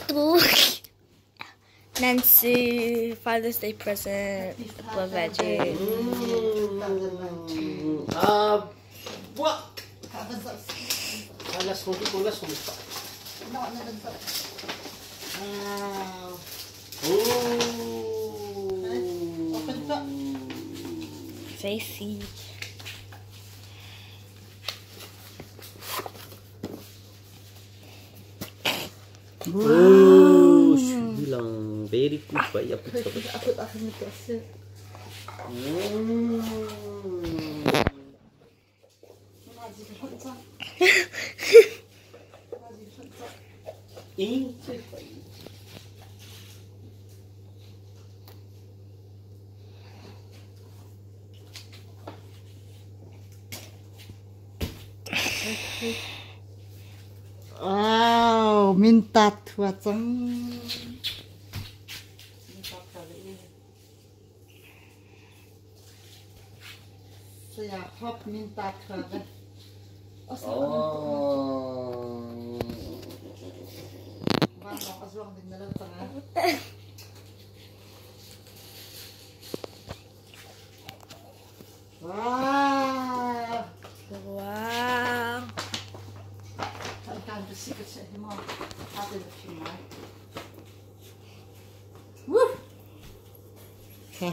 Tu Nancy Father's Day present the veggie. Ah, buah. Alas mo ko las mo pa. Wow. Oh. Open pa. Stacy. Oh, bilang very good pa ya put sa Akut akin nito kasi. Wow, minta thua cang. Minta thua le. Saya hop minta thua le. Oh. Van long azuang ding na lo cang ah. Wow. Wow. Kan besi ka che hi mo. Ate na phim mai. Woo. Ha.